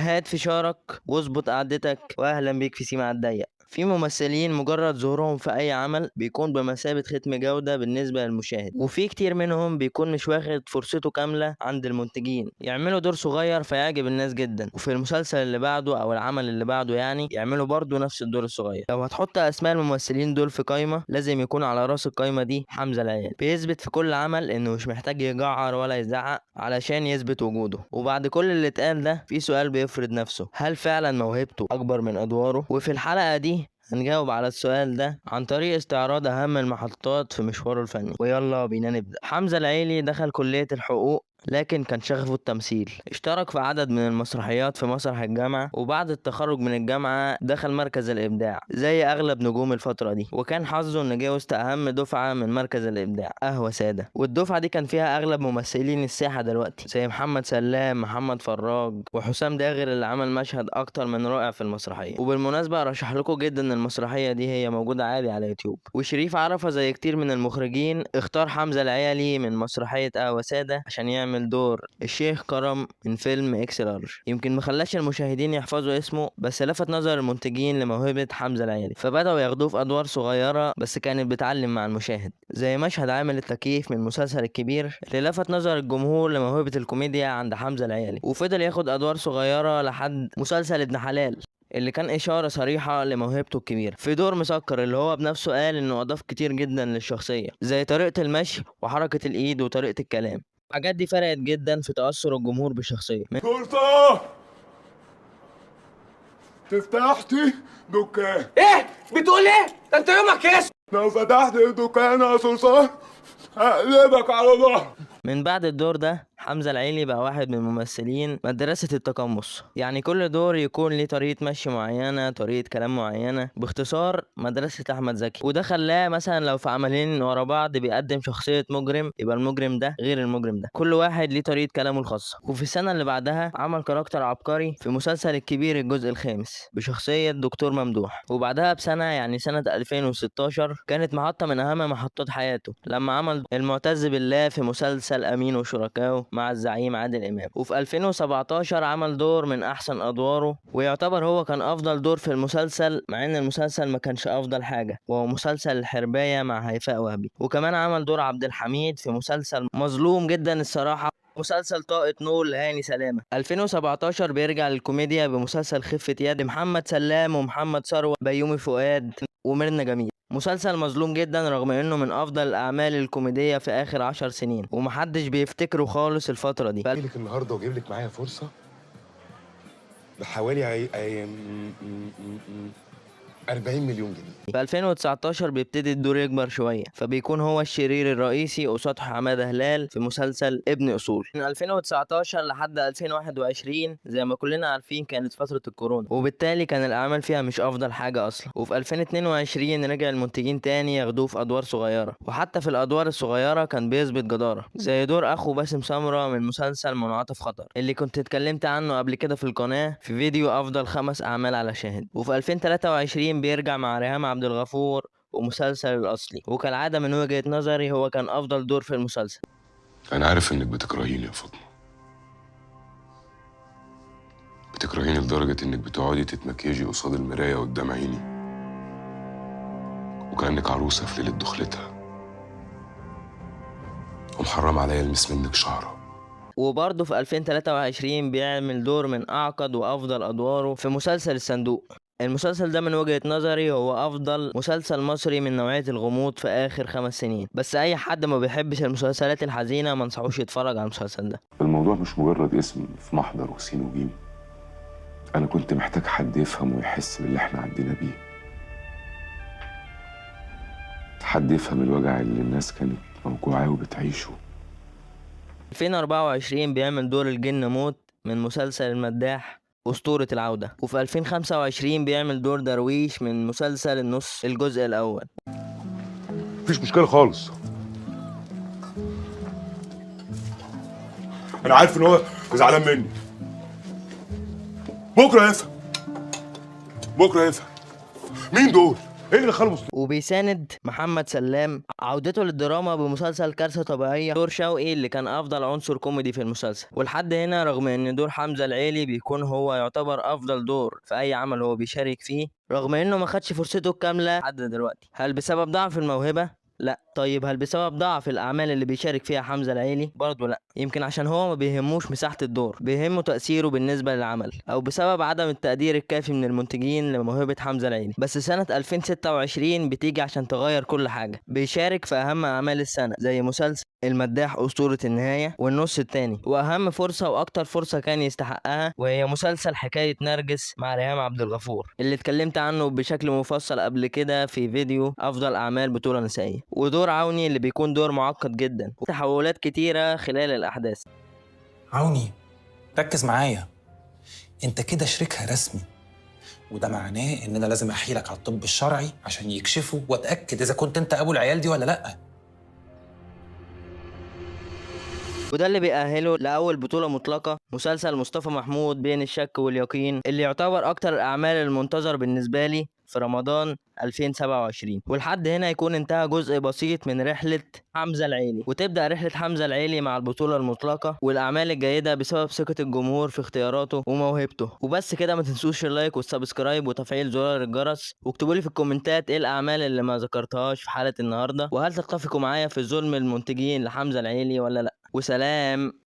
هات فشارك واظبط قعدتك، واهلا بيك في سيما على الضيق. في ممثلين مجرد ظهورهم في اي عمل بيكون بمثابة ختم جودة بالنسبة للمشاهد، وفي كتير منهم بيكون مش واخد فرصته كاملة عند المنتجين، يعملوا دور صغير فيعجب الناس جدا، وفي المسلسل اللي بعده او العمل اللي بعده يعني يعملوا برضو نفس الدور الصغير. لو هتحط اسماء الممثلين دول في قايمة لازم يكون على راس القايمة دي حمزة العيالي. بيثبت في كل عمل انه مش محتاج يجعر ولا يزعق علشان يثبت وجوده. وبعد كل اللي اتقال ده في سؤال بيفرض نفسه، هل فعلا موهبته اكبر من ادواره؟ وفي الحلقة دي هنجاوب على السؤال ده عن طريق استعراض اهم المحطات في مشواره الفني، ويلا بينا نبدأ. حمزة العيلي دخل كلية الحقوق لكن كان شغفه التمثيل، اشترك في عدد من المسرحيات في مسرح الجامعة، وبعد التخرج من الجامعة دخل مركز الإبداع زي أغلب نجوم الفترة دي، وكان حظه إنه جه وسط أهم دفعة من مركز الإبداع قهوة سادة، والدفعة دي كان فيها أغلب ممثلين الساحة دلوقتي زي محمد سلام، محمد فراج، وحسام داغر اللي عمل مشهد أكتر من رائع في المسرحية. وبالمناسبة أرشح لكم جدا المسرحية دي، هي موجودة عادي على يوتيوب. وشريف عرفة زي كتير من المخرجين اختار حمزة العيالي من مسرحية قهوة سادة عشان يعمل دور الشيخ كرم من فيلم اكس لارج. يمكن مخلاش المشاهدين يحفظوا اسمه، بس لفت نظر المنتجين لموهبة حمزة العيالي، فبدأوا ياخدوه في ادوار صغيرة بس كانت بتعلم مع المشاهد، زي مشهد عامل التكييف من مسلسل الكبير اللي لفت نظر الجمهور لموهبة الكوميديا عند حمزة العيالي، وفضل ياخد ادوار صغيرة لحد مسلسل ابن حلال اللي كان إشارة صريحة لموهبته الكبيرة في دور مسكر اللي هو بنفسه قال إنه أضاف كتير جدا للشخصية، زي طريقة المشي وحركة الإيد وطريقة الكلام. الحاجات دي فرقت جدا في تأثر الجمهور بالشخصية. شرطة تفتحتي دكان؟ ايه بتقول ايه؟ ده انت يومك ايه؟ لو فتحت دكان يا سلطان هقلبك على ظهرك. من بعد الدور ده حمزة العيلي بقى واحد من ممثلين مدرسة التقمص، يعني كل دور يكون ليه طريقة مشي معينة، طريقة كلام معينة، باختصار مدرسة أحمد زكي. وده خلاه مثلا لو في عملين ورا بعض بيقدم شخصية مجرم يبقى المجرم ده غير المجرم ده، كل واحد ليه طريقة كلامه الخاصة. وفي السنة اللي بعدها عمل character عبقري في مسلسل الكبير الجزء الخامس بشخصية دكتور ممدوح. وبعدها بسنة يعني سنة 2016 كانت محطة من أهم محطات حياته لما عمل المعتز بالله في مسلسل أمين وشركائه مع الزعيم عادل إمام. وفي 2017 عمل دور من أحسن أدواره، ويعتبر هو كان أفضل دور في المسلسل مع إن المسلسل ما كانش أفضل حاجة، وهو مسلسل الحرباية مع هيفاء وهبي. وكمان عمل دور عبد الحميد في مسلسل مظلوم جدا الصراحة، مسلسل طاقة نور لهاني سلامة. 2017 بيرجع للكوميديا بمسلسل خفة يد محمد سلام ومحمد ثروت، بيومي فؤاد، وميرنا جميل. مسلسل مظلوم جدا رغم انه من افضل الاعمال الكوميدية في اخر 10 سنين ومحدش بيفتكره خالص الفترة دي. جاي لك النهارده واجيب لك معايا فرصة بحوالي 40 مليون جنيه. في 2019 بيبتدي الدور يكبر شوية، فبيكون هو الشرير الرئيسي قصاد حمادة هلال في مسلسل ابن أصول. من 2019 لحد 2021 زي ما كلنا عارفين كانت فترة الكورونا، وبالتالي كان الأعمال فيها مش أفضل حاجة أصلا. وفي 2022 رجع المنتجين تاني ياخدوه في أدوار صغيرة، وحتى في الأدوار الصغيرة كان بيثبت جدارة، زي دور أخو باسم سمرة من مسلسل منعطف خطر اللي كنت اتكلمت عنه قبل كده في القناة في فيديو أفضل 5 أعمال على شاهد. وفي 2023 بيرجع مع ريهام عبد الغفور ومسلسل الأصلي، وكالعادة من وجهة نظري هو كان أفضل دور في المسلسل. أنا عارف إنك بتكرهيني يا فاطمة، بتكرهيني لدرجة إنك بتقعدي تتمكيجي قصاد المراية قدام عيني وكأنك عروسة في ليلة دخلتها، ومحرم عليا ألمس منك شعرة. وبرضه في 2023 بيعمل دور من أعقد وأفضل أدواره في مسلسل الصندوق. المسلسل ده من وجهة نظري هو أفضل مسلسل مصري من نوعية الغموض في آخر 5 سنين، بس أي حد ما بيحبش المسلسلات الحزينة ما انصحوش يتفرج على المسلسل ده. الموضوع مش مجرد اسم في محضر وسين وجيم، أنا كنت محتاج حد يفهم ويحس باللي احنا عدينا بيه، حد يفهم الوجع اللي الناس كانت موجوعاه وبتعيشه. 2024 بيعمل دور الجن موت من مسلسل المداح أسطورة العودة. وفي 2025 بيعمل دور درويش من مسلسل النص الجزء الأول. مفيش مشكلة خالص، أنا عارف إن هو زعلان مني. بكرة يفهم، بكرة يفهم. مين دول؟ ايه اللي دخله وسط؟ وبيساند محمد سلام عودته للدراما بمسلسل كارثة طبيعية، دور شوقي اللي كان أفضل عنصر كوميدي في المسلسل. ولحد هنا رغم إن دور حمزة العيلي بيكون هو يعتبر أفضل دور في أي عمل هو بيشارك فيه، رغم إنه ما خدش فرصته الكاملة لحد دلوقتي. هل بسبب ضعف الموهبة؟ لا. طيب هل بسبب ضعف الأعمال اللي بيشارك فيها حمزة العيلي؟ برضه لا. يمكن عشان هو ما بيهموش مساحة الدور، بيهمه تأثيره بالنسبة للعمل، أو بسبب عدم التقدير الكافي من المنتجين لموهبة حمزة العيلي. بس سنة 2026 بتيجي عشان تغير كل حاجة. بيشارك في أهم أعمال السنة زي مسلسل المداح أسطورة النهاية والنص التاني، وأهم فرصة وأكتر فرصة كان يستحقها وهي مسلسل حكاية نرجس مع ريهام عبد الغفور اللي اتكلمت عنه بشكل مفصل قبل كده في فيديو أفضل أعمال بطولة نسائية، ودور عوني اللي بيكون دور معقد جدا وتحولات كتيرة خلال الأحداث. عوني ركز معايا، انت كده شريكها رسمي، وده معناه ان انا لازم احيلك على الطب الشرعي عشان يكشفوا واتاكد اذا كنت انت ابو العيال دي ولا لا. وده اللي بيأهله لأول بطولة مطلقة، مسلسل مصطفى محمود بين الشك واليقين اللي يعتبر أكتر الأعمال المنتظر بالنسبة لي في رمضان 2027. ولحد هنا يكون انتهى جزء بسيط من رحلة حمزة العيلي، وتبدأ رحلة حمزة العيلي مع البطولة المطلقة والأعمال الجيدة بسبب ثقة الجمهور في اختياراته وموهبته. وبس كده، ما تنسوش ال like وال subscribe وتفعيل زرار الجرس، واكتبوا لي في الكومنتات ايه الأعمال اللي ما ذكرتهاش في حلقة النهاردة، وهل تتفقوا معايا في ظلم المنتجين لحمزة العيلي ولا لا. وسلام.